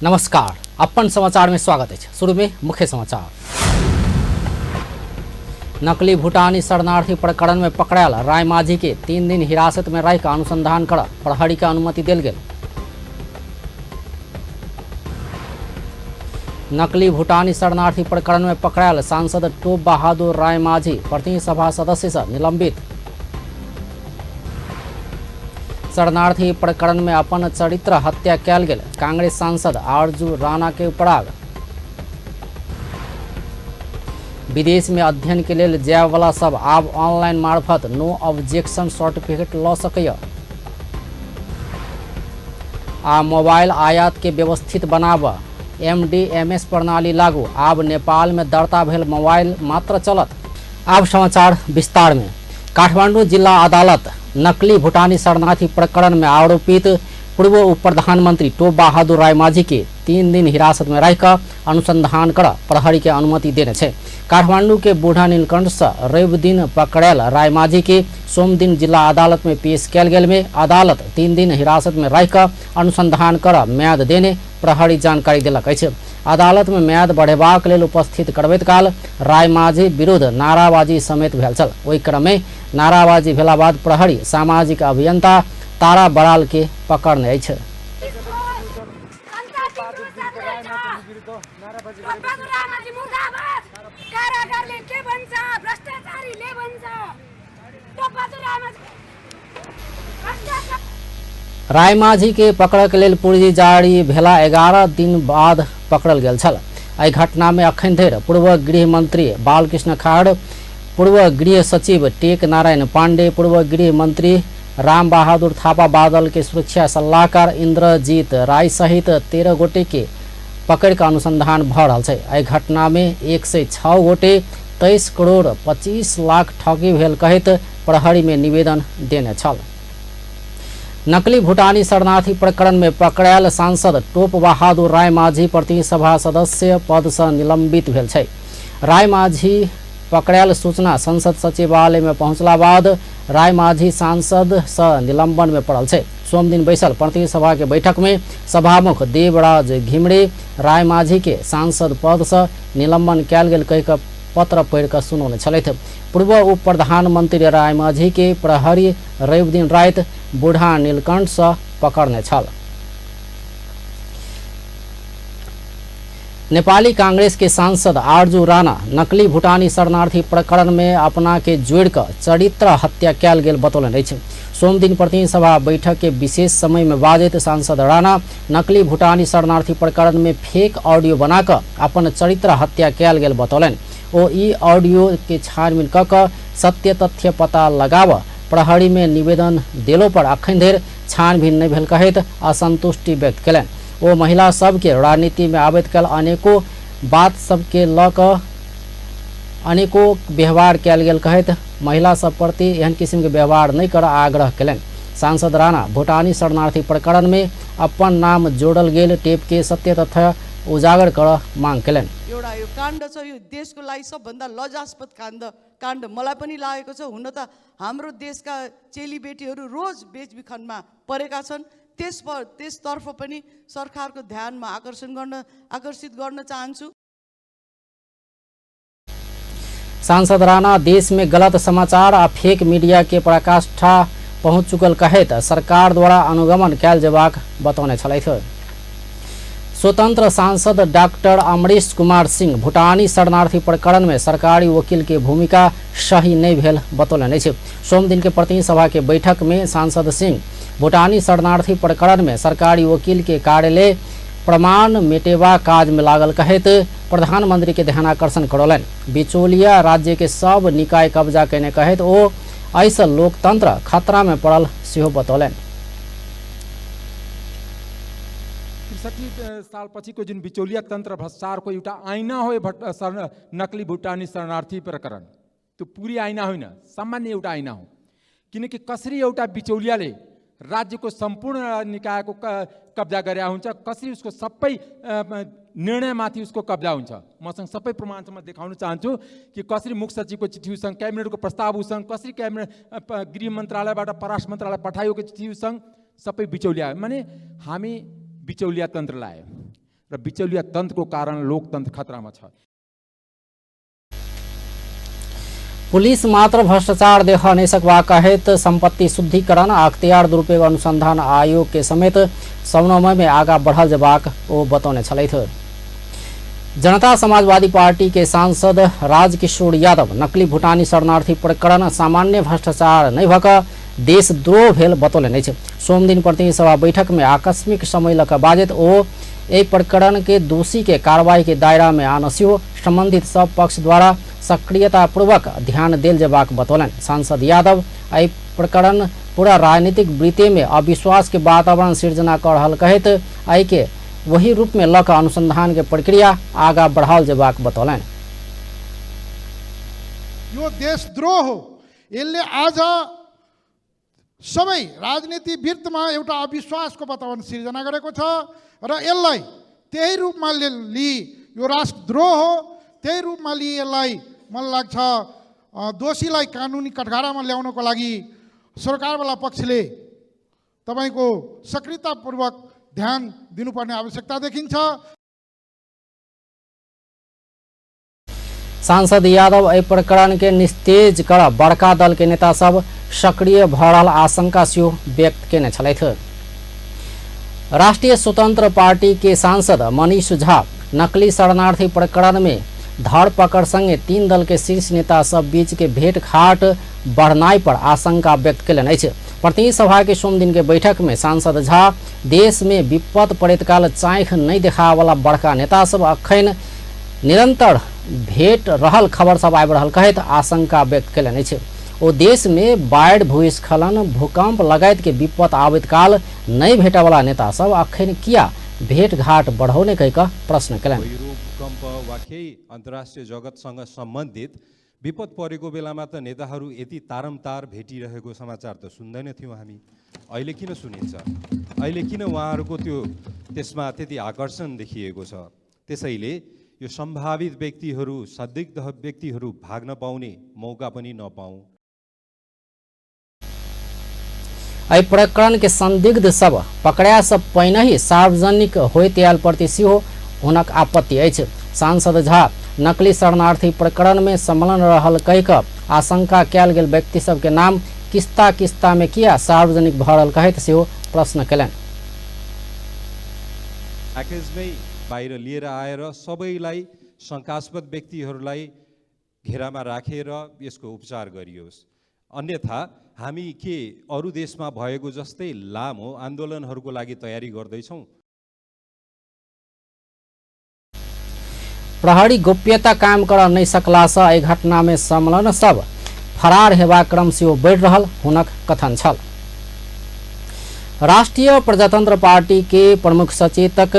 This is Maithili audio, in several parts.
नमस्कार, अपन समाचार में स्वागत है। शुरू में मुख्य समाचार। नकली भूटानी शरणार्थी प्रकरण में पकड़ायल रायमाझी के 3 दिन हिरासत में रह अनुसंधान कर प्रहरी के अनुमति देल गेल। नकली भूटानी शरणार्थी प्रकरण में पकड़ायल सांसद टोप बहादुर रायमाझी प्रतिनिधि सभा सदस्य से निलंबित। शरणार्थी प्रकरण में अपन चरित्र हत्या कयल गेल कांग्रेस सांसद आरजू राणा के उपराग। विदेश में अध्ययन के लेल जाय वाला सब आब ऑनलाइन मार्फत नो ऑब्जेक्शन सर्टिफिकेट ल सकैया। आ मोबाइल आयात के व्यवस्थित बनाब एमडीएमएस प्रणाली लागू, आब नेपाल में दर्ता भेल मोबाइल मात्र चलत। आब समाचार विस्तार में। काठमांडू जिला अदालत नकली भूटानी शरणार्थी प्रकरण में आरोपित पूर्व उप प्रधानमंत्री टोप बहादुर रायमाझी के 3 दिन हिरासत में रखकर अनुसंधान कर प्रहरी के अनुमति देने छे। काठमांडू के बूढ़ा नीलकंठ से रवि दिन पकड़ल रायमाझी के सोम दिन जिला अदालत में पेश कयल गेल में अदालत 3 दिन हिरासत में रखकर अनुसंधान कर म्याद देने प्रहरी जानकारी देलक अछि। अदालत में म्याद बढ़ेबाक लेल उपस्थित करबैत काल रायमाझी विरुद्ध नाराबाजी समेत भेल छल। ओहि क्रम में नाराबाजी भेला बाद प्रहरी सामाजिक अभियंता तारा बराल के पकड़ने अछि। रायमाझी के पकड़ के लेल पुर्जी जारी भेला 11 दिन बाद पकड़ल गेल छल। एहि घटना में अखन धरि पूर्व गृह मंत्री बालकृष्ण खाड़, पूर्व गृह सचिव टेक नारायण पांडे, पूर्व गृह मंत्री राम बहादुर थापा बादल के सुरक्षा सलाहकार इंद्रजीत राय सहित 13 गोटे के पकड़ के अनुसंधान भ रहल छै। एहि घटना में 106 गोटे 23 करोड़ 25 लाख ठगी भेल कहैत प्रहरी में निवेदन देने छल। नकली भूटानी शरणार्थी प्रकरण में पकड़ायल सांसद टोप बहादुर रायमाझी प्रतिनिधि सभा सदस्य पद से निलंबित भेल छै। रायमाझी पकड़ायल सूचना संसद सचिवालय में पहुंचला बाद रायमाझी सांसद से निलंबन में पड़ल छै। सोमदिन बैसल प्रतिनिधि सभा के बैठक में सभामुख देवराज घिमरे रायमाझी के सांसद पद से निलंबन कयल गेल कहि कऽ पत्र पढ़ि कऽ सुनौने छलथि। पूर्व उप प्रधानमंत्री रायमाझी के प्रहरी रवि दिन राति बूढ़ा नीलकंठ से पकड़ने छल। नेपाली कांग्रेस के सांसद आरजू राणा नकली भूटानी शरणार्थी प्रकरण में अपना के जोड़िकऽ चरित्र हत्या कयल गेल बतौलनि अछि। सोमदिन प्रतिनिधि सभा बैठक के विशेष समय में बाजैत सांसद राणा नकली भूटानी शरणार्थी प्रकरण में फेक ऑडियो बनाकऽ अपन चरित्र हत्या कयल गेल बतौलनि। ओ ई ऑडियो के छानबीन कऽ कऽ सत्य तथ्य पता लगाब प्रहरी में निवेदन देलो पर अखन धरि छानबीन नहि भेल कहैत असंतुष्टि व्यक्त कयलनि। ओ महिला सबके राजनीति में आबैत काल अनेको बात सबके लऽ कऽ अनेको व्यवहार कयल गेल कहैत महिला सब प्रति एहन किस्म के व्यवहार नहि करऽ आग्रह कयलनि। सांसद राणा भूटानी शरणार्थी प्रकरण में अपन नाम जोड़ल गेल टेप के सत्य तथ्य उजागर करऽ मांग कयलनि। एउटा यो काण्ड छ, यो देशको लागि सबभन्दा लज्जास्पद काण्ड मलाई पनि लागेको छ। हुन त हाम्रो देशका चेलीबेटीहरू रोज बेचबिखनमा परेका छन्, त्यसतर्फ पनि सरकारको ध्यानमा आकर्षित गर्न चाहन्छु। सांसद राणा देश में गलत समाचार आ फेक मीडिया के पराकाष्ठा पहुंच चुकल कहैत सरकार द्वारा अनुगमन कयल जेबाक बतौने छलथि। स्वतंत्र सांसद डॉक्टर अमरीश कुमार सिंह भूटानी शरणार्थी प्रकरण में सरकारी वकील के भूमिका सही नहीं भेल बतौलनि अछि। सोमदिन के प्रतिनिधि सभा के बैठक में सांसद सिंह भूटानी शरणार्थी प्रकरण में सरकारी वकील के कार्यालय प्रमाण मेटेबा काज में लागल कहैत प्रधानमंत्री के ध्यानाकर्षण करौलनि। बिचौलिया राज्य के सब निकाय कब्जा कयने कहैत ओ एहिसँ लोकतंत्र खतरा में पड़ल सेहो बतौलनि। 63 सालपछिको जुन बिचौलिया तन्त्र भ्रष्टाचारको एउटा ऐना हो नकली भुटानी शरणार्थी प्रकरण, त्यो पुरै ऐना होइन, सामान्य एउटा ऐना हो। किनकि कसरी एउटा बिचौलियाले राज्यको सम्पूर्ण निकायको कब्जा गरेको हुन्छ, कसरी उसको सबै निर्णयमाथि उसको कब्जा हुन्छ। मसँग सबै प्रमाण छ, म देखाउन चाहन्छु कि कसरी मुख्य सचिवको चिठी उसँग, क्याबिनेटको प्रस्ताव उसँग, कसरी क्याबिनेट गृह मन्त्रालयबाट परराष्ट्र मन्त्रालय पठाइएको चिठी उसँग, सबै बिचौलिया। माने हामी बिचौलिया तन्त्र लायो। र बिचौलिया तन्त्रको कारण लोकतन्त्र खतरामा छ। पुलिस मात्र भ्रष्टाचार देख नहीं सकबा कहैत संपत्ति शुद्धिकरण आ अख्तियार दुरुपयोग अनुसंधान आयोग के समेत समन्वय में आगा बढ़ल जेबाक ओ बतौने छलथि। जनता समाजवादी पार्टी के सांसद राजकिशोर यादव नकली भूटानी शरणार्थी प्रकरण सामान्य भ्रष्टाचार नहीं भक देशद्रोह भेल बतौलनि अछि। सोमदिन प्रतिनिधि सभा बैठक में आकस्मिक समय लऽ कऽ बाजैत ओ एहि प्रकरण के दोषी के कार्रवाई के दायरा में आन सेहो संबंधित सब पक्ष द्वारा सक्रियतापूर्वक ध्यान देल जेबाक बतौलनि। सांसद यादव एहि प्रकरण पूरा राजनीतिक वृत्ति में अविश्वास के वातावरण सृजना कऽ रहल कहैत एहि के वही रूप में लऽ कऽ अनुसंधान के प्रक्रिया आगा बढ़ाओल जेबाक बतौलनि। यो देशद्रोह हो। यसले आज सबै राजनीति वृत्तमा एउटा अविश्वासको वातावरण सिर्जना गरेको छ र यसलाई त्यही रूपमा लिई यो राष्ट्रद्रोह हो, त्यही रूपमा लिई यसलाई मलाई लाग्छ दोषीलाई कानुनी कठघरामा ल्याउनको लागि सरकारवाला पक्षले तपाईको सक्रियतापूर्वक ध्यान दिनुपर्ने आवश्यकता देखिन्छ। सांसद यादव एहि प्रकरण के निस्तेज कर बड़का दल के नेता सब सक्रिय भऽ रहल आशंका सेहो व्यक्त केने छलथि। राष्ट्रीय स्वतंत्र पार्टी के सांसद मनीष झा नकली शरणार्थी प्रकरण में धरपकड़ संगे 3 दल के शीर्ष नेता सब बीच के भेंटघाट बढ़नाइ पर आशंका व्यक्त केलनि अछि। प्रतिनिधि सभा के सोमदिन के बैठक में सांसद झा देश में विपद पड़ैत काल चाँख नहीं देखावला बड़का नेता सब अखन निरंतर भेट रहल खबर सब आबि रहल कहैत आशंका व्यक्त केलनि अछि। ओ देश में बाढ़ि, भूस्खलन, भूकंप लगायत के विपद आबैत काल नहीं भेटवला नेता सब अखन किया भेंटघाट बढ़ौने कहि कऽ प्रश्न केलनि। पहिरो, भूकम्प वा केही अन्तर्राष्ट्रिय जगतसँग सम्बन्धित विपद परेको बेलामा त नेताहरू यति तारमतार भेटिरहेको समाचार त सुन्दैन थियौँ हामी। अहिले किन सुनिन्छ? अहिले किन उहाँहरूको त्यो त्यसमा त्यति आकर्षण देखिएको छ? त्यसैले यो सम्भावित व्यक्तिहरू, संदिग्ध व्यक्तिहरू भाग्न पाउने मौका पनि नपाऊँ। एहि प्रकरण के संदिग्ध सब पकड़ा से पहिने ही सार्वजनिक होइत आयल प्रति सेहो हुनक आपत्ति अछि। सांसद झा नकली शरणार्थी प्रकरण में संलग्न रहल कहि कऽ आशंका कयल गेल व्यक्ति सबके नाम किस्ता किस्ता में किया सार्वजनिक भऽ रहल कहैत सेहो प्रश्न केलनि। प्याकेजमै बाहिर लिएर आएर सबैलाई शङ्कास्पद व्यक्तिहरूलाई घेरामा राखेर यसको उपचार गरियोस्, अन्यथा हामी के अरू देशमा भएको जस्तै लामो आन्दोलनहरूको लागि तयारी गर्दैछौँ? प्रहरी गोप्यता कायम कर नहीं सकला से एहि घटना में संलग्न सब फरार हेबाक क्रम सेहो बढ़ि रहल हुनक कथन छल। राष्ट्रिय प्रजातंत्र पार्टी के प्रमुख सचेतक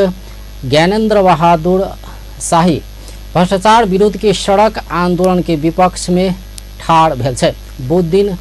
ज्ञानेन्द्र बहादुर शाही भ्रष्टाचार विरुद्ध के सड़क आंदोलन के विपक्ष में ठाढ़ भेल छै। बुधदिन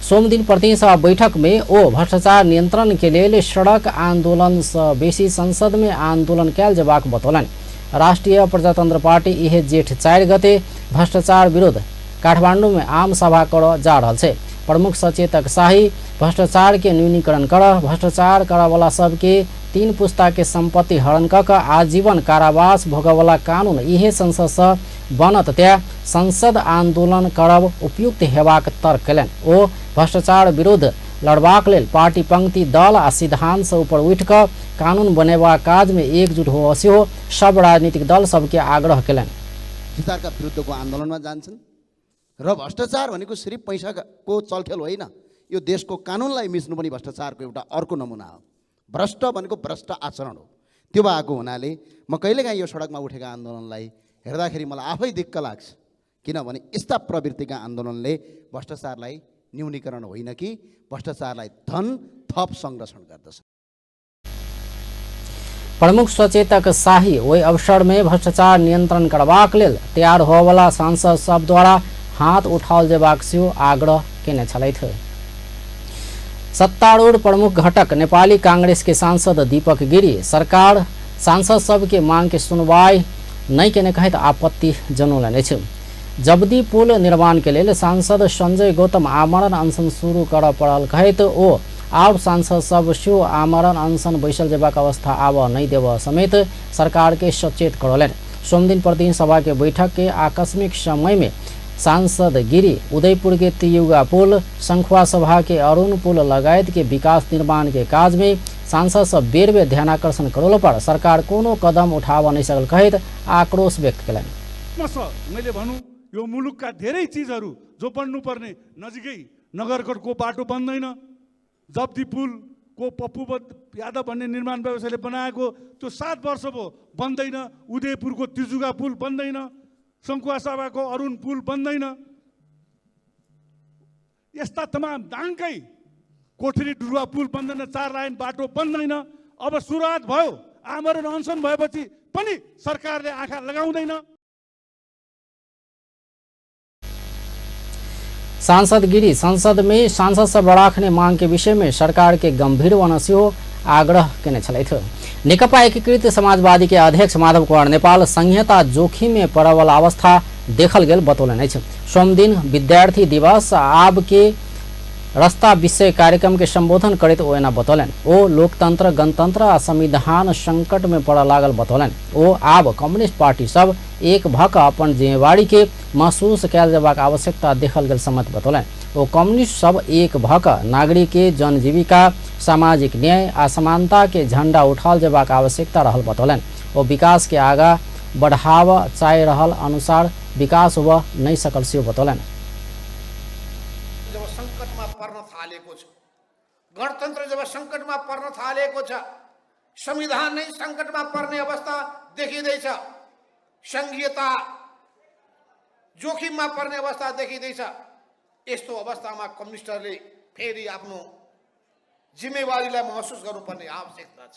सोमदिन प्रतिनिधि सभा बैठक में ओ भ्रष्टाचार नियंत्रण के लेल सड़क आंदोलन से बेसी संसद में आंदोलन कयल जेबाक बतौलनि। राष्ट्रिय प्रजातंत्र पार्टी इहे जेठ 4 गते भ्रष्टाचार विरुद्ध काठमांडू में आम सभा कर जा रहल छै। प्रमुख सचेतक शाही भ्रष्टाचार के न्यूनीकरण कर, भ्रष्टाचार करवाला सबके 3 पुस्ता के संपत्ति हरण क आजीवन कारावास भोगवाला कानून इहे संसद से बनत त्या संसद आंदोलन करब उपयुक्त हेबाक तर्क केलनि। ओ भ्रष्टाचार विरुद्ध लड़बाक लेल पार्टी पंक्ति दल आ सिद्धांत से ऊपर उठि कऽ कानून बनेबाक काज में एकजुट हो सेहो सब राजनीतिक दल सबके आग्रह केलनि। भ्रष्टाचारका विरुद्धको आन्दोलनमा जान्छन् र भ्रष्टाचार भनेको सिर्फ पैसाको चलखेल होइन, यो देशको कानुनलाई मिच्नु पनि भ्रष्टाचारको एउटा अर्को नमुना हो। भ्रष्ट भनेको भ्रष्ट आचरण हो। त्यो भएको हुनाले म कहिलेकाहीँ यो सडकमा उठेका आन्दोलनलाई हेर्दाखेरि मलाई आफै दिक्क लाग्छ, किनभने यस्ता प्रवृत्तिका आन्दोलनले भ्रष्टाचारलाई न्यूनीकरण होइन कि भ्रष्टाचारलाई धन थप संरक्षण गर्दछ। प्रमुख सचेतक शाही ओहि अवसर में भ्रष्टाचार नियंत्रण करबाक लेल तैयार होवला सांसद सब द्वारा हाथ उठाओल जेबाक सेहो आग्रह केने छलथि। सत्तारूढ़ प्रमुख घटक नेपाली कांग्रेस के सांसद दीपक गिरी सरकार सांसद सबके मांग के सुनवाई नहीं केने कहैत आपत्ति जनौलनि अछि। जबदी पुल निर्माण के लेल सांसद संजय गौतम आमरण अनशन शुरू करऽ पड़ल कहैत ओ आब सांसद सब सेहो आमरण अनशन बैसल जेबाक अवस्था आब नहि देब समेत सरकार के सचेत करौलनि। सोमदिन प्रतिनिधि सभा के बैठक के आकस्मिक समय में सांसद गिरी उदयपुर के त्रियुगा पुल, संखुआ सभा के अरुण पुल लगायत के विकास निर्माण के काज में सांसद सब बेर बेर ध्यानाकर्षण करौला पर सरकार कोनो कदम उठाव नहीं सकल कहैत आक्रोश व्यक्त केलनि। मैले भनौँ यो मुलुकका धेरै चिजहरू जो बन्नुपर्ने नजिकै नगरकोटको बाटो बन्दैन, जप्ती पुलको पप्पू यादव भन्ने निर्माण व्यवसायले बनाएको त्यो 7 वर्ष भयो बन्दैन, उदयपुरको त्रिजुगा पुल बन्दैन, सङ्खुवासभाको अरुण पुल बन्दैन, यस्ता तमाम दाङकै कोठरी डुरुवा पुल बन्दैन, 4 लाइन बाटो बन्दैन। अब सुरुवात भयो, आमरण अनसन भएपछि पनि सरकारले आँखा लगाउँदैन। सांसद गिरी संसद में सांसद सब राखने मांग के विषय में सरकार के गंभीर वन सेहो आग्रह केने छलथि। नेकपा एकीकृत समाजवादी के अध्यक्ष माधव कुमार नेपाल संहिता जोखिम में पड़ल अवस्था देखल गेल बतौलनि अछि। सोमदिन विद्यार्थी दिवस आब के रास्ता विषय कार्यक्रम के संबोधन करैत ओ एना बतौलनि। ओ लोकतंत्र, गणतंत्र आ संविधान संकट में पड़ऽ लागल बतौलनि। ओ आब कम्युनिस्ट पार्टी सब एक भऽ कऽ अपन जिम्मेवारी के महसूस कयल जेबाक आवश्यकता देखल गेल समेत बतौलनि। ओ कम्युनिस्ट सब एक भऽ कऽ नागरिक के जनजीविका, सामाजिक न्याय आ समानता के झंडा उठाओल जेबाक आवश्यकता रहल बतौलनि। ओ विकास के आगा बढ़ावा चाहि रहल अनुसार विकास हुअ नहि सकल सेहो बतौलनि। जब संकटमा पर्न थालेको छ, गणतन्त्र जब संकटमा पर्न थालेको छ, संविधान नै संकटमा पर्ने अवस्था देखिँदैछ, संघीयता जोखिममा पर्ने अवस्था देखिँदैछ, यस्तो अवस्थामा कम्युनिस्टहरूले फेरि आफ्नो जिम्मेवारीलाई महसुस गर्नुपर्ने आवश्यकता छ।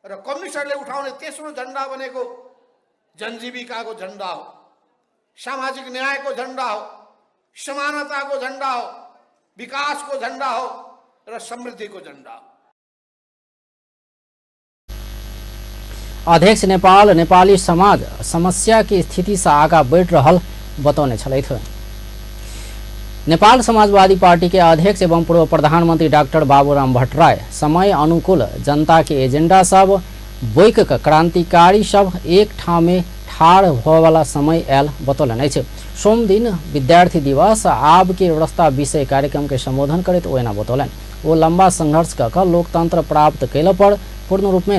र कम्युनिस्टहरूले उठाउने तेस्रो झन्डा भनेको जनजीविकाको झन्डा हो, सामाजिक न्यायको झन्डा हो, समानताको झन्डा हो, विकासको झन्डा हो र समृद्धिको झन्डा हो। अध्यक्ष नेपाल नेपाली समाज समस्या की स्थिति से आगा बढ़ रहल बतौने छलथि। नेपाल समाजवादी पार्टी के अध्यक्ष एवं पूर्व प्रधानमंत्री डॉक्टर बाबूराम भट्टराई समय अनुकूल जनता के एजेंडा सब बोइक क क्रांतिकारी सब एक ठाम में ठाढ़ होवाला समय आयल बतौलनि अछि। सोमदिन विद्यार्थी दिवस आब के व्यवस्था विषय कार्यक्रम के संबोधन करैत ओ एना बतौलनि। ओ लंबा संघर्ष कऽ कऽ लोकतंत्र प्राप्त कयला पर पूर्ण रूपमे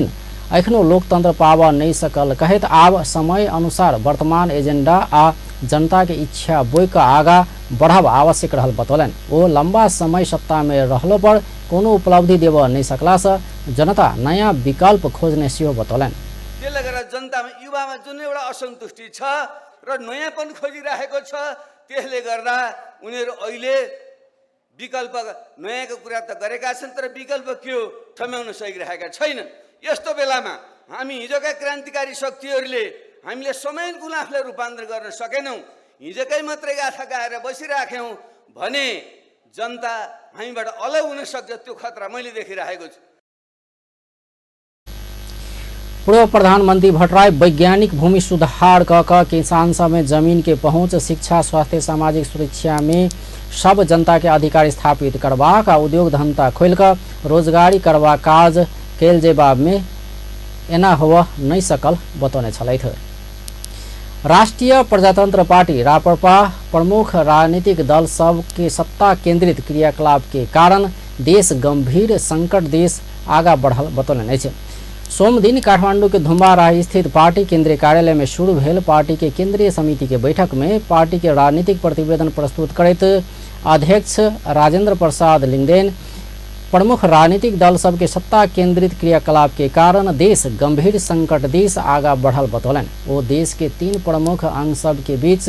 एखनो लोकतंत्र पाबऽ नहि सकल कहैत आब समय अनुसार वर्तमान एजेंडा आ जनता के इच्छा बोइ कऽ आगा बढ़ब आवश्यक रहल बतौलनि। ओ लंबा समय सत्ता में रहलो पर कोनो उपलब्धि देबऽ नहि सकलासँ जनता नयाँ विकल्प खोज्ने सेहो बतौलनि। त्यसले गर्दा जनतामा, युवामा जुन एउटा असन्तुष्टि छ र नयाँपन खोजिरहेको छ, त्यसले गर्दा उनीहरू अहिले विकल्प नयाँको कुरा त गरेका छन्, तर विकल्प के हो ठम्याउन सकिरहेका छैनन्। यस्तो बेलामा हामी हिजोका क्रान्तिकारी शक्तिहरूले हामीले समयानुकूल आफूलाई रूपान्तर गर्न सकेनौँ, हिजोकै मात्रै गाथा गाएर बसिराख्यौँ भने जनता हामीबाट अलग हुन सक्छ, त्यो खतरा मैले देखिरहेको छु। पूर्व प्रधानमंत्री भट्टराई वैज्ञानिक भूमि सुधार क किसान सब में जमीन के पहुंच, शिक्षा, स्वास्थ्य, सामाजिक सुरक्षा में सब जनता के अधिकार स्थापित करबाक आ उद्योग धंधा खोलि कऽ रोजगारी करबाक काज कयल जेबा में एना होबऽ नहि सकल बतौने छलथि। राष्ट्रिय प्रजातंत्र पार्टी राप्रपा प्रमुख राजनीतिक दल सब के सत्ता केंद्रित क्रियाकलाप के कारण देश गंभीर संकट देश आगा बढ़ल बतौलनि अछि। सोमदिन काठमांडू के धुम्बाराही स्थित पार्टी केंद्रीय कार्यालय में शुरू भेल पार्टी के केंद्रीय समिति के बैठक में पार्टी के राजनीतिक प्रतिवेदन प्रस्तुत करैत अध्यक्ष राजेंद्र प्रसाद लिंगदेन प्रमुख राजनीतिक दल सबके सत्ता केंद्रित क्रियाकलाप के कारण देश गंभीर संकट देश आगा बढ़ल बतौलनि। ओ देश के 3 प्रमुख अंग सब के बीच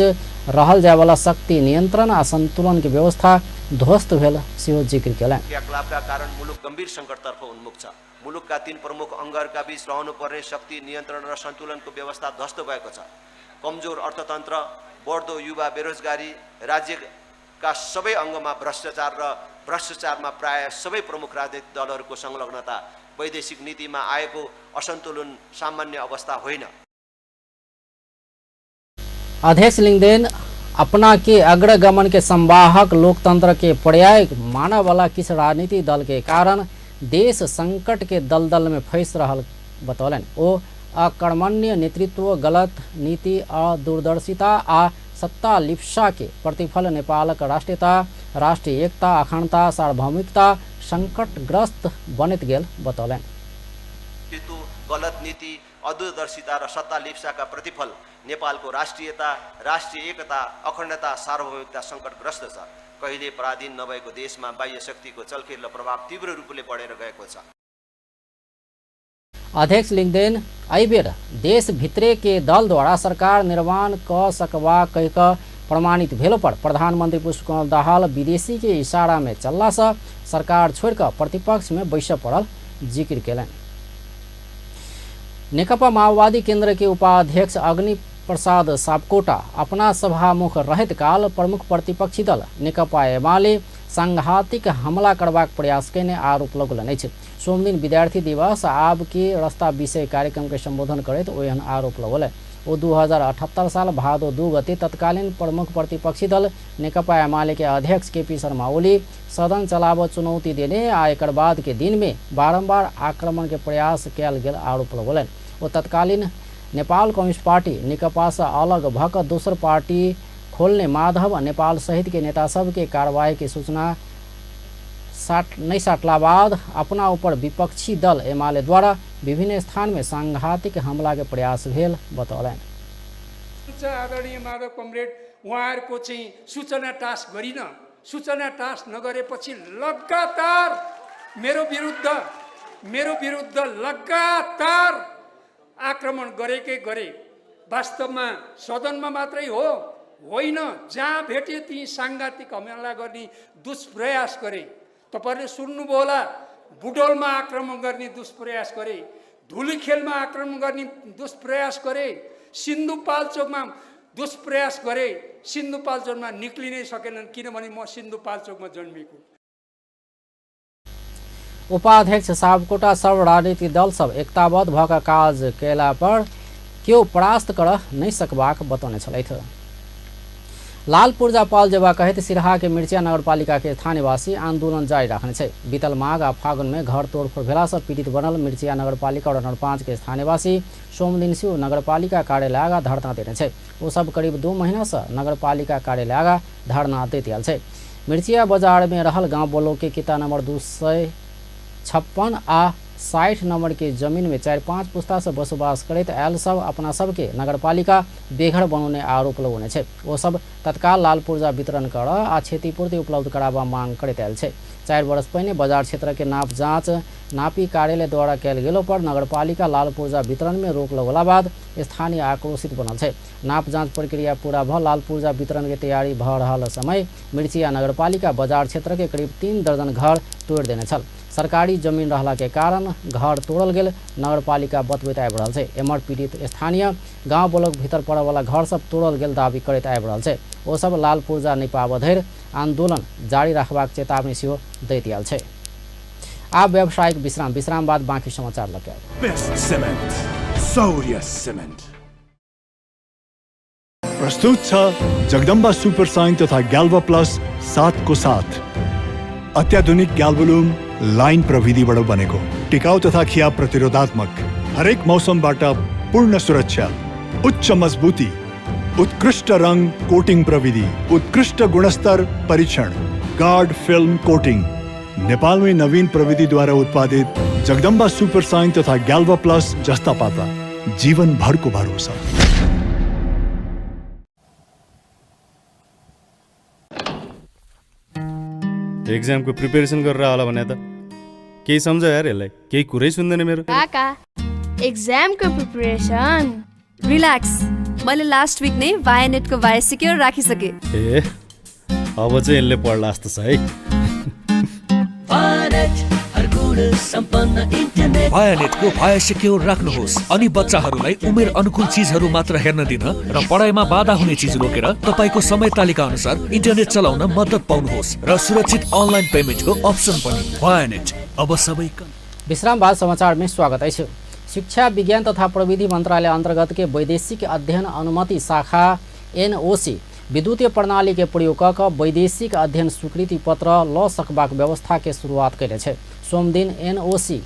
रहल जायवाला शक्ति नियंत्रण आ संतुलन के व्यवस्था ध्वस्त भेल सेहो जिक्र केलनि। क्रियाकलापका कारण मुलुक गम्भीर संकटतर्फ उन्मुख छ। मुलुकका 3 प्रमुख अङ्गहरूका बीच रहनुपर्ने शक्ति नियन्त्रण र सन्तुलनको व्यवस्था ध्वस्त भएको छ। कमजोर अर्थतन्त्र, बढ्दो युवा बेरोजगारी, राज्यका सबै अङ्गमा भ्रष्टाचार र भ्रष्टाचारमा प्राय सबै प्रमुख राजनीतिक दलहरूको संलग्नता, वैदेशिक नीतिमा आएको असन्तुलन सामान्य अवस्था होइन। अध्यक्ष लिङ्गदेन अपना के अग्रगमन के संवाहक लोकतंत्र के पर्याय मानय वाला किछु राजनीतिक दल के कारण देश संकट के दलदल में फंसि रहल बतौलनि। ओ अकर्मण्य नेतृत्व, गलत नीति, अदूरदर्शिता आ सत्ता लिप्सा के प्रतिफल नेपालक राष्ट्रीयता, राष्ट्रीय एकता, अखण्डता, सार्वभौमिकता संकटग्रस्त बनैत गेल बतौलनि। गलत नीति, अदूरदर्शिता र सत्ता लिप्साका प्रतिफल नेपालको राष्ट्रियता, राष्ट्रिय एकता, अखण्डता, सार्वभौमिकता संकटग्रस्त छ। कहिले पराधीन नभएको देशमा बाह्य शक्तिको चलखेल र प्रभाव तीव्र रूपले बढेर गएको छ। अध्यक्ष लिङ्गदेन एहिबेर देश भित्रे के दल द्वारा सरकार निर्माण क सकबा कहि क प्रमाणित भेलो पर प्रधानमंत्री पुष्पकमल दाहाल विदेशी के इशारा में चलला से सरकार छोड़ क प्रतिपक्ष में बैसय पड़ल जिक्र केलनि। नेकपा माओवादी केंद्र के उपाध्यक्ष अग्नि प्रसाद सापकोटा अपना सभामुख रहैत काल प्रमुख प्रतिपक्षी दल नेकपा एमाले सांघातिक हमला करबाक प्रयास कयने आरोप लगौलनि अछि। सोमदिन विद्यार्थी दिवस आब के रास्ता विषय कार्यक्रम के संबोधन करैत ओ एहन आरोप लगौलनि। ओ 2078 साल भादो 2 गते तत्कालीन प्रमुख प्रतिपक्षी दल नेकपा एमाले के अध्यक्ष केपी शर्मा ओली सदन चलाब चुनौती देने आ एकर बाद के दिन में बारम्बार आक्रमण के प्रयास कयल गेल आरोप लगौलनि। ओ तत्कालीन नेपाल कम्युनिस्ट पार्टी नेकपा से अलग भऽ कऽ दोसर पार्टी खोलने माधव नेपाल सहित के नेता सब के कार्रवाई के सूचना नहीं साटला बाद अपना ऊपर विपक्षी दल एमाले द्वारा विभिन्न स्थान में सांघातिक हमला के प्रयास भेल बतौलनि। आदरणीय माधव कमरेड उहाँहरूको चाहिँ सूचना टास्क गरिन, सूचना टास्क नगरेपछि लगातार मेरो विरुद्ध लगातार आक्रमण गरेकै गरे। वास्तवमा सदनमा मात्रै हो होइन, जहाँ भेटे ती सांघातिक हमला गर्ने दुष्प्रयास गरे। तपाईहरुले सुन्नुभयो होला, बुटोलमा आक्रमण गर्ने दुष्प्रयास गरे, धुलीखेलमा आक्रमण गर्ने दुष्प्रयास गरे, सिन्धुपाल्चोकमा दुष्प्रयास गरे। सिन्धुपाल्चोकमा निक्लिनै सकेनन् किनभने म सिन्धुपाल्चोकमा जन्मिएको। उपाध्यक्ष सापकोटा सब राजनीतिक दल सब एकताबद्ध भऽ कऽ काज कयला पर केओ परास्त कर नहि सकबाक बतौने छलथि। लाल पूर्जा पाल जेबा कहैत सिरहा के मिर्चिया नगरपालिका के स्थानीयवासी आंदोलन जारी राखने छै। बीतल माघ आ फागुन में घर तोड़फोड़ भेला से पीड़ित बनल मिर्चिया नगरपालिका वार्ड नंबर 5 के स्थानीयवासी सोमदिन से नगरपालिका कार्यालय आगा धरना देने छै। ओ सब करीब 2 महीना से नगरपालिका कार्यालय आगा धरना दैत आयल छै। मिर्चिया बाजार में रहल गांव बोलो के किता नंबर 256 आ 60 नंबर के जमीन में 4-5 पुस्ता से बसोबास करैत आयल सब अपना सबके नगरपालिका बेघर बनौने आरोप लगौने छै। ओ सब तत्काल लाल पुर्जा वितरण कर आ क्षतिपूर्ति उपलब्ध कराबा मांग करैत आयल छै। 4 वर्ष पहिने बाजार क्षेत्र के नाप जाँच नापी कार्यालय द्वारा कयल गेलो पर नगरपालिका लाल पुर्जा वितरण में रोक लगौला बाद स्थानीय आक्रोशित बनल छै। नाप जाँच प्रक्रिया पूरा भ लाल पुर्जा वितरण के तैयारी भ रहल समय मिर्चिया नगरपालिका बाजार क्षेत्र के करीब 3 दर्जन घर तोड़ि देने छल। सरकारी जमीन रहला के कारण घर तोड़ल गेल नगरपालिका बतबैत आबि रहल छै। एम्हर पीड़ित स्थानीय गांव ब्लॉक भीतर पड़य वाला घर सब तोड़ल गेल दावी करैत आबि रहल छै। ओ सब लाल पुर्जा नहि पाबऽ धरि आंदोलन जारी रखबाक चेतावनी सेहो दैत आयल छै। आब व्यावसायिक विश्राम, विश्राम बाद बाकी समाचार लऽ के आयब। बेस्ट सिमेन्ट, शौर्य सिमेन्ट प्रस्तुत छ जगदम्बा सुपर साइन तथा ग्याल्वा प्लस 7 को साथ अत्याधुनिक ग्याल्भोलुम लाइन प्रविधिबाट बनेको टिकाउ तथा खिया प्रतिरोधात्मक, हरेक मौसमबाट पूर्ण सुरक्षा, उच्च मजबुती, उत्कृष्ट रंग कोटिंग प्रविधि, उत्कृष्ट गुणस्तर परीक्षण, गार्ड फिल्म कोटिंग। नेपालमै नवीन प्रविधिद्वारा उत्पादित जगदम्बा सुपर साइन तथा ग्याल्वा प्लस जस्ता पाता जीवन भरको भरोसा। एक्जामको प्रिपेरेसन गरेर होला भने त केही सम्झ यार, यसलाई केही कुरै सुन्दैन मेरो। काका एक्जामको प्रिपरेसन रिल्याक्स, मैले लास्ट विक नै भायानेटको भाया सिक्योर राखिसके। ए अब चाहिँ यसले पढ्ला जस्तो छ है। भायानेटको भाया सिक्योर राख्नुहोस् अनि बच्चाहरूलाई उमेर अनुकूल चिजहरू मात्र हेर्न दिन र पढाइमा बाधा हुने चिज रोकेर तपाईको समय तालिका अनुसार इन्टरनेट चलाउन मद्दत पाउनुहोस् र सुरक्षित अनलाइन पेमेन्टको अप्सन पनि। भायानेट अब सबै। विश्राम बाद समाचार में स्वागत अछि। शिक्षा विज्ञान तथा प्रविधि मंत्रालय अंतर्गत के वैदेशिक अध्ययन अनुमति शाखा एनओसी विद्युतीय प्रणाली के प्रयोग क क वैदेशिक अध्ययन स्वीकृति पत्र ल सकबाक व्यवस्था के शुरुआत कयने छै। सोमदिन एनओसी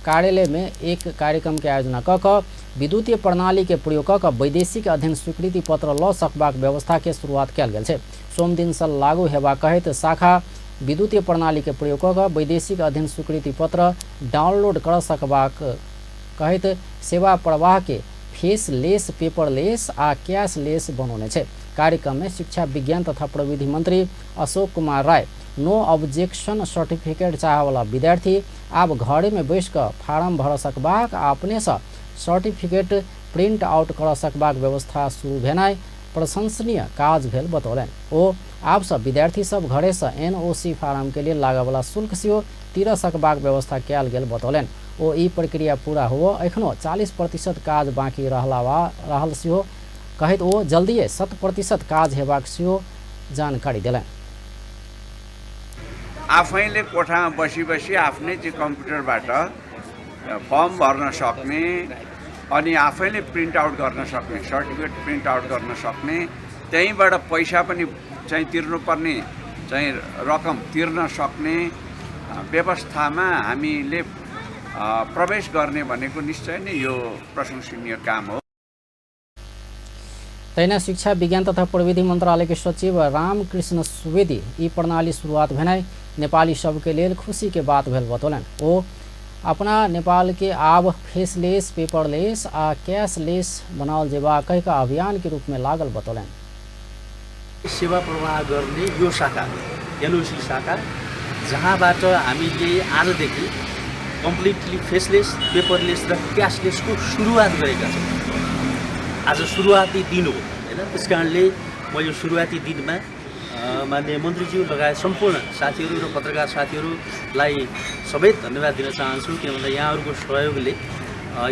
कार्यालय में एक कार्यक्रम के आयोजना क क विद्युतीय प्रणाली के प्रयोग क क वैदेशिक अध्ययन स्वीकृति पत्र ल सकबाक व्यवस्था के शुरुआत कयल गेल छै। सोमदिन से लागू हेबाक कहैत शाखा विद्युतीय प्रणाली के प्रयोग क क वैदेशिक अध्ययन स्वीकृति पत्र डाउनलोड कर सकबाक कहैत सेवा प्रवाह के फेसलेस, पेपरलेस आ कैशलेस बनौने छै। कार्यक्रम में शिक्षा विज्ञान तथा प्रविधि मंत्री Ashok Kumar Rai no objection certificate चाहवाला विद्यार्थी आब घरे में बैस क फारम भर सकबाक आ अपने से सर्टिफिकेट प्रिंट आउट कर सकबाक व्यवस्था शुरू भेनाइ प्रशंसनीय काज भेल बतौलनि। ओ आब सब विद्यार्थी सब घरे से एनओसी फारम के लिए लागयवला शुल्क सेहो तिर सकबाक व्यवस्था कयल गेल बतौलनि। ओ ई प्रक्रिया पूरा हुअ एखनो 40% काज बाँकी रहल सेहो कहैत ओ जल्दिए 100% काज हेबाक सेहो जानकारी देलनि। आफैले कोठामा बसी बसी आफ्नै चाहिँ कम्प्युटरबाट फर्म भर्न सक्ने अनि आफैले प्रिन्ट आउट गर्न सक्ने, सर्टिफिकेट प्रिन्ट आउट गर्न सक्ने, त्यहीँबाट पैसा पनि चाहिँ तिर्नुपर्ने चाहिँ रकम तिर्न सक्ने व्यवस्थामा हामीले प्रवेश गर्ने भनेको निश्चय नै यो प्रशंसनीय काम हो। तहिना शिक्षा विज्ञान तथा प्रविधि मंत्रालय के सचिव रामकृष्ण सुवेदी ई प्रणाली शुरुआत भेनाइ नेपाली सबके लेल खुशी के बात भेल बतौलनि। ओ अपना नेपाल के आब फेसलेस, पेपरलेस आ कैशलेस बनाओल जेबाक कहि कऽ अभियान के रूप में लागल बतौलनि। सेवा प्रवाह गर्ने यो शाखा एनओसी शाखा जहाँबाट हामीले आजदेखि कम्प्लिटली फेसलेस, पेपरलेस र क्यासलेसको सुरुवात गरेका छौँ। आज सुरुवाती दिन हो हैन, त्यस कारणले म यो सुरुवाती दिनमा माननीय मन्त्रीज्यू लगायत सम्पूर्ण साथीहरू र पत्रकार साथीहरूलाई सबै धन्यवाद दिन चाहन्छु, किन भन्दा यहाँहरूको सहयोगले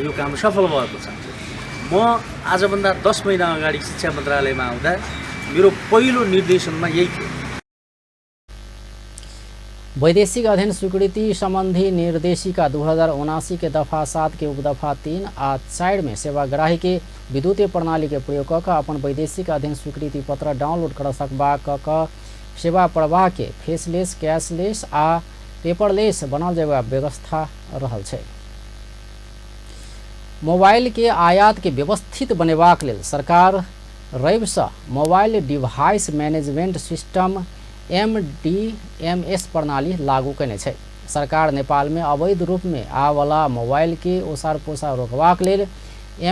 यो काम सफल भएको छ। म आजभन्दा 10 महिना अगाडि शिक्षा मन्त्रालयमा आउँदा मेरो पहिलो निर्देशनमा यही थियो। वैदेशिक अध्ययन स्वीकृति संबंधी निर्देशिका 2079 के दफा 7 के उपदफा 3 आ 4 में सेवाग्राही के विद्युतीय प्रणाली के प्रयोग क अपन वैदेशिक अध्ययन स्वीकृति पत्र डाउनलोड कर सकबाक क सेवा प्रवाह के फेसलेस, कैशलेस आ पेपरलेस बनाओल जेबाक व्यवस्था रहल छै। मोबाइल के आयात के व्यवस्थित बनेबाक लेल सरकार रवि से mobile device management system MDMS प्रणाली लागू कयने छै। सरकार नेपाल में अवैध रूप में आवला मोबाइल के ओसार पोसार रोकबाक लेल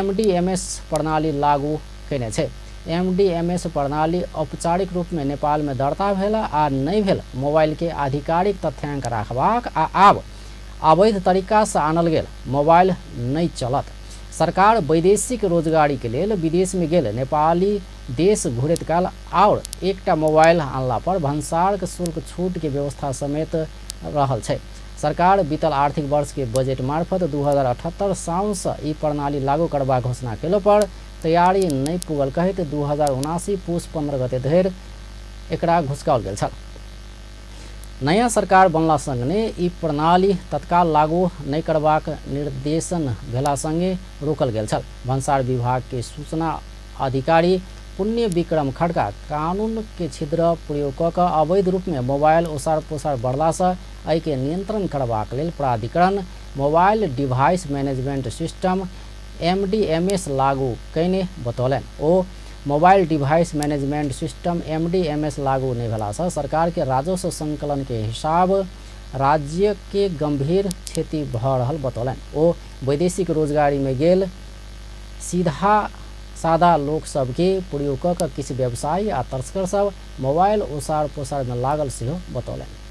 MDMS प्रणाली लागू कयने छै। MDMS प्रणाली औपचारिक रूप में नेपाल में दर्ता भेल आ नहि भेल मोबाइल के आधिकारिक तथ्यांक राखबाक आ आब अवैध तरीका से आनल गेल मोबाइल नहि चलत। सरकार वैदेशिक रोजगारी के लेल विदेश में गेल नेपाली देश घुरैत काल और एकटा मोबाइल आनला पर भन्सार के शुल्क छूट के व्यवस्था समेत रहल छै। सरकार बीतल आर्थिक वर्ष के बजट मार्फत 2078 साउन से ई प्रणाली लागू करबाक घोषणा केलो पर तैयारी नहि पुगल कहैत 2079 पुस 15 गते धरि एकरा घुसकाओल गेल छल। नयाँ सरकार बनला सँगै ई प्रणाली तत्काल लागू नहि करबाक निर्देशन भेला सँगै रोकल गेल छल। भन्सार विभाग के सूचना अधिकारी पुण्य विक्रम खड्का कानून के छिद्र प्रयोग क क अवैध रूप में मोबाइल ओसार पोसार बढ़ला से एहिके नियंत्रण करबाक लेल प्राधिकरण mobile device management system MDMS लागू कयने बतौलनि। ओ mobile device management system MDMS लागू नहि भेलासँ सरकार के राजस्व संकलन के हिसाब राज्य के गंभीर क्षति भऽ रहल बतौलनि। ओ वैदेशिक रोजगारी में गेल सीधा सादा लोक सबके प्रयोग क क किछु व्यवसायी आ तस्कर सब मोबाइल ओसार पोसार में लागल सेहो बतौलनि।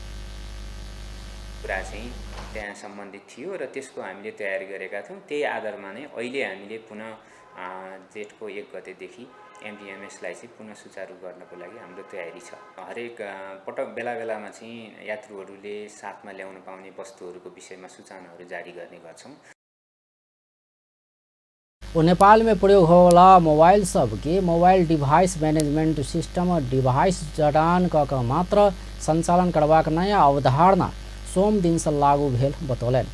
कुरा चाहिँ त्यहाँ सम्बन्धित थियो र त्यसको हामीले तयारी गरेका थियौँ। त्यही आधारमा नै अहिले हामीले पुनः जेठको 1 गतेदेखि एमडिएमएसलाई चाहिँ पुनः सुचारू गर्नको लागि हाम्रो तयारी छ। हरेक पटक बेला बेलामा चाहिँ यात्रुहरूले साथमा ल्याउन पाउने वस्तुहरूको विषयमा सूचनाहरू जारी गर्ने गर्छौँ। ओ नेपाल में प्रयोग होवला मोबाइल सबके mobile device management system device जडान क क मात्र संचालन करबाक नयाँ अवधारणा सोम दिन से लागू भेल बतौलनि।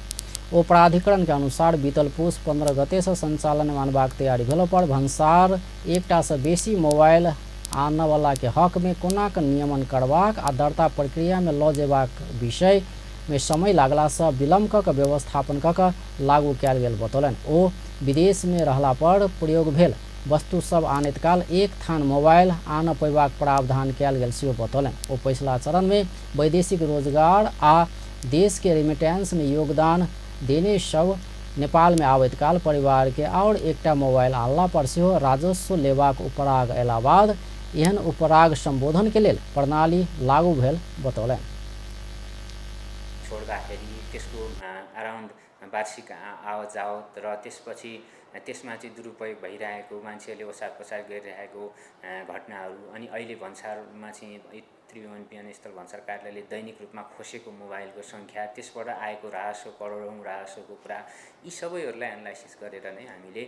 ओ प्राधिकरण के अनुसार बीतल पुस 15 गते से संचालन मानबाक तैयारी भेलो पर भन्सार एकटा से बेसी मोबाइल आनवला के हक में कोना के नियमन करबाक आ दर्ता प्रक्रिया में ल जेबाक विषय में समय लागला से विलम्ब क व्यवस्थापन क लागू कयल गेल बतौलनि। ओ विदेश में रहला पर प्रयोग भेल वस्तु सब आनैत काल एक थान मोबाइल आन पैबाक प्रावधान कयल गेल सेहो बतौलनि। ओ पछिला चरण में वैदेशिक रोजगार आ देश के रेमिटेंस में योगदान देने सब नेपाल में आबैत काल परिवार के और एकटा मोबाइल आनला पर सेहो राजस्व लेबाक उपराग अयला बाद एहन उपराग संबोधन के लेल प्रणाली लागू भेल बतौलनि। छोड्दाखेरि त्यसको अराउन्ड वार्षिक आवत जावत र त्यसपछि त्यसमा चाहिँ दुरुपयोग भइरहेको, मान्छेहरूले ओसार पसार गरिरहेको घटनाहरू अनि अहिले भन्सारमा चाहिँ त्रिभुवन विमानस्थल भन्सार कार्यालयले दैनिक रूपमा खोसेको मोबाइलको सङ्ख्या, त्यसबाट आएको राजस्व, करोडौँ राजस्वको कुरा, यी सबैहरूलाई एनालाइसिस गरेर नै हामीले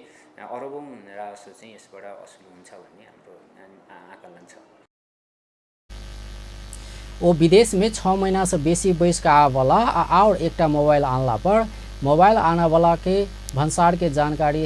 अरबौँ राजस्व चाहिँ यसबाट असुल हुन्छ भन्ने हाम्रो आकलन छ। ओ विदेश में 6 महीना से बेसी बैस के आबला आ और एकटा मोबाइल आनला पर मोबाइल आनावाला के भन्सार के जानकारी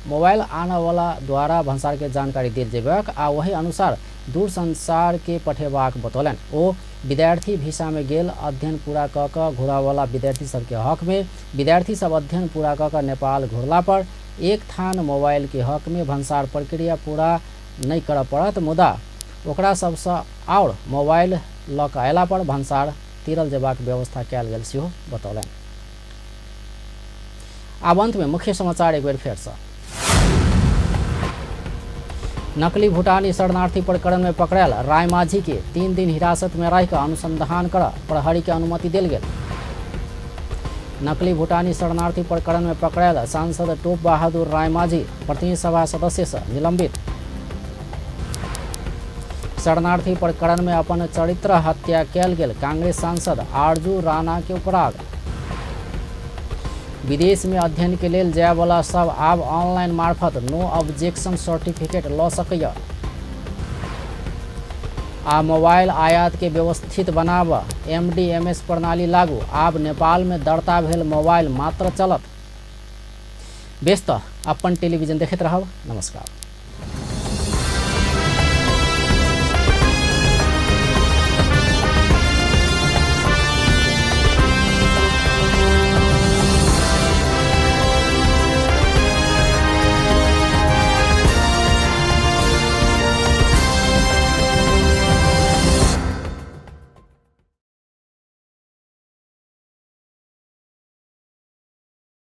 मोबाइल आनावाला द्वारा भन्सार के जानकारी देल जेबाक आ वही अनुसार दूरसंचार के पठेबाक बतौलनि। ओ विद्यार्थी भिसा में गेल अध्ययन पूरा क क घुरावाला विद्यार्थी सबके हक में विद्यार्थी सब अध्ययन पूरा क क नेपाल घुरला पर एक थान मोबाइल के हक में भन्सार प्रक्रिया पूरा नहीं करऽ पड़त, मुदा ओकरा सबसँ और मोबाइल लऽ कऽ अयला पर भन्सार तिरल जेबाक व्यवस्था कयल गेल सेहो बतौलनि। आब अंत में मुख्य समाचार एक बेर फेर से। नकली भूटानी शरणार्थी प्रकरण में पकड़ायल रायमाझी के 3 दिन हिरासत में रह अनुसंधान कर प्रहरी के अनुमति देल गेल। नकली भूटानी शरणार्थी प्रकरण में पकड़ायल सांसद टोप बहादुर रायमाझी प्रतिनिधि सभा सदस्य से निलंबित। शरणार्थी प्रकरण में अपन चरित्र हत्या कयल गेल कांग्रेस सांसद आरजू राणा के उपराग। विदेश में अध्ययन के लेल जायवाला सब आब ऑनलाइन मार्फत नो ऑब्जेक्शन सर्टिफिकेट ल सकैया। आ मोबाइल आयात के व्यवस्थित बनाब एमडीएमएस प्रणाली लागू, आब नेपाल में दर्ता भेल मोबाइल मात्र चलत। बेस त अपन टेलीविजन देखैत रहब। नमस्कार।